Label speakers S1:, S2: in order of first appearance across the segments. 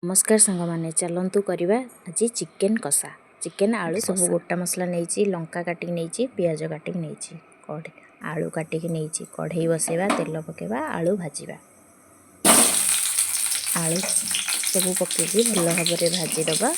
S1: ନମସ୍କାର ସାଙ୍ଗମାନେ, ଚାଲନ୍ତୁ କରିବା ଆଜି ଚିକେନ୍ କଷା, ଚିକେନ୍ ଆଳୁ। ସବୁ ଗୋଟା ମସଲା ନେଇଛି, ଲଙ୍କା କାଟିକି ନେଇଛି, ପିଆଜ କାଟିକି ନେଇଛି, ଆଳୁ କାଟିକି ନେଇଛି। କଢ଼େଇ ବସେଇବା, ତେଲ ପକାଇବା, ଆଳୁ ଭାଜିବା। ଆଳୁ ସବୁ ପକାଇକି ଭଲ ଭାବରେ ଭାଜିଦେବା।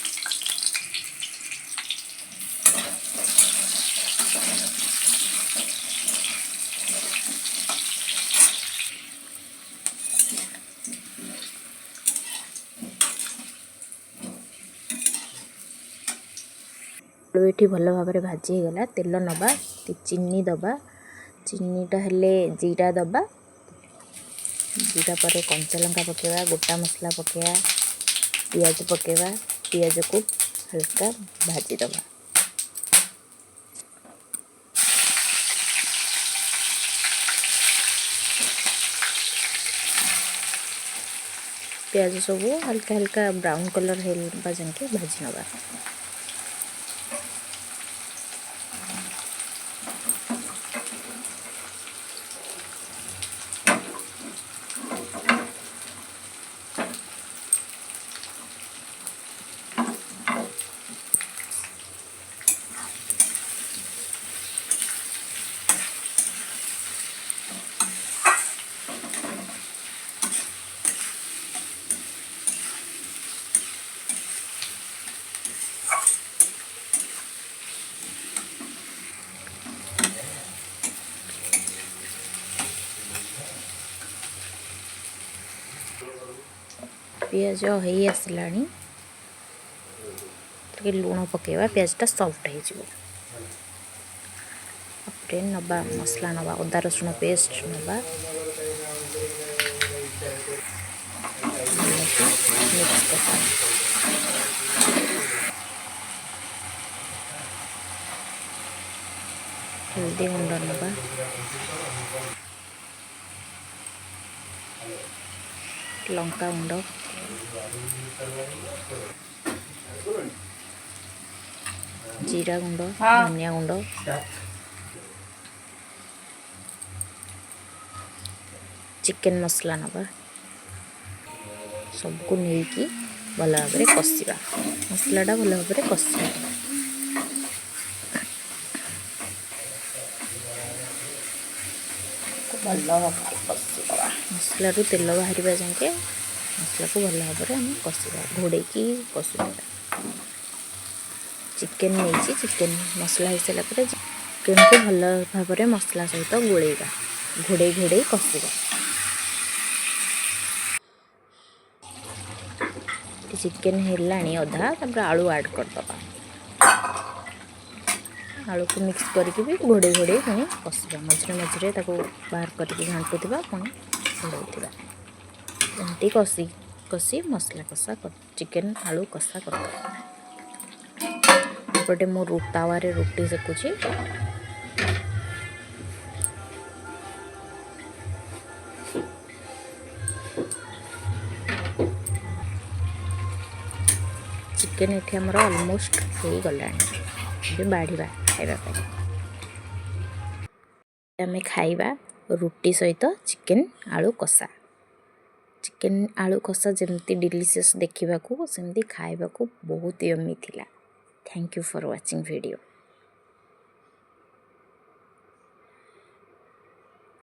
S1: ଆଳୁ ଏଠି ଭଲ ଭାବରେ ଭାଜି ହେଇଗଲା। ତେଲ ନେବା, ଚିନି ଦେବା। ଚିନିଟା ହେଲେ ଜିରା ଦେବା। ଜିରା ପରେ କଞ୍ଚା ଲଙ୍କା ପକାଇବା, ଗୋଟା ମସଲା ପକାଇବା, ପିଆଜ ପକାଇବା। ପିଆଜକୁ ହାଲକା ଭାଜିଦେବା। ପିଆଜ ସବୁ ହାଲକା ହାଲକା ବ୍ରାଉନ୍ କଲର୍ ହେବା ଯାଏଁକେ ଭାଜି ନେବା। ପିଆଜ ହେଇ ଆସିଲାଣି, ଟିକେ ଲୁଣ ପକାଇବା, ପିଆଜଟା ସଫ୍ଟ ହେଇଯିବ। ତାପରେ ନେବା ମସଲା, ନେବା ଅଦା ରସୁଣ ପେଷ୍ଟ ନେବା, ମିକ୍ସ କରିଦେବା। ହଳଦୀ ଗୁଣ୍ଡ ନେବା, ଲଙ୍କା ଗୁଣ୍ଡ, ଜିରା ଗୁଣ୍ଡ, ଧନିଆ ଗୁଣ୍ଡ, ଚିକେନ୍ ମସଲା ନେବା। ସବୁକୁ ନେଇକି ଭଲ ଭାବରେ କଷିବା। ମସଲାଟା ଭଲ ଭାବରେ କଷିବା, ଭଲ ଭାବରେ କଷିଦେବା। ମସଲାରୁ ତେଲ ବାହାରିବା ଯାଏଁକେ ମସଲାକୁ ଭଲ ଭାବରେ ଆମେ କଷିବା, ଘୋଡ଼େଇକି କଷୁଥିବା। ଚିକେନ୍ ନେଇଛି। ଚିକେନ୍ ମସଲା ହେଇସାରିଲା ପରେ ଚିକେନ୍କୁ ଭଲ ଭାବରେ ମସଲା ସହିତ ଗୋଳେଇବା, ଘୋଡ଼େଇ ଘୋଡ଼େଇ କଷିବା। ଚିକେନ୍ ହେଲାଣି ଅଧା, ତାପରେ ଆଳୁ ଆଡ଼୍ କରିଦେବା। ଆଳୁକୁ ମିକ୍ସ କରିକି ବି ଘୋଡ଼େଇ ଘୋଡ଼େଇ ପୁଣି କଷିବା। ମଝିରେ ମଝିରେ ତାକୁ ବାହାର କରିକି ଘାଣ୍ଟୁଥିବା, ପୁଣି ଘୋଡ଼ଉଥିବା। ଏମିତି କଷି କଷି ମସଲା କଷା, ଚିକେନ୍ ଆଳୁ କଷା କରିଦେବା। ଏପଟେ ମୁଁ ତାୱାରେ ରୁଟି ସେକୁଛି। ଚିକେନ୍ ଏଠି ଆମର ଅଲମୋଷ୍ଟ ହେଇଗଲାଣି, ଏବେ ବାଢ଼ିବା ଖାଇବା ପାଇଁ। ଆମେ ଖାଇବା ରୁଟି ସହିତ ଚିକେନ୍ ଆଳୁ କଷା। ଚିକେନ୍ ଆଳୁ କଷା ଯେମିତି ଡିଲିସିୟସ୍ ଦେଖିବାକୁ, ସେମିତି ଖାଇବାକୁ ବହୁତ ୟମି ଥିଲା। Thank you for watching video.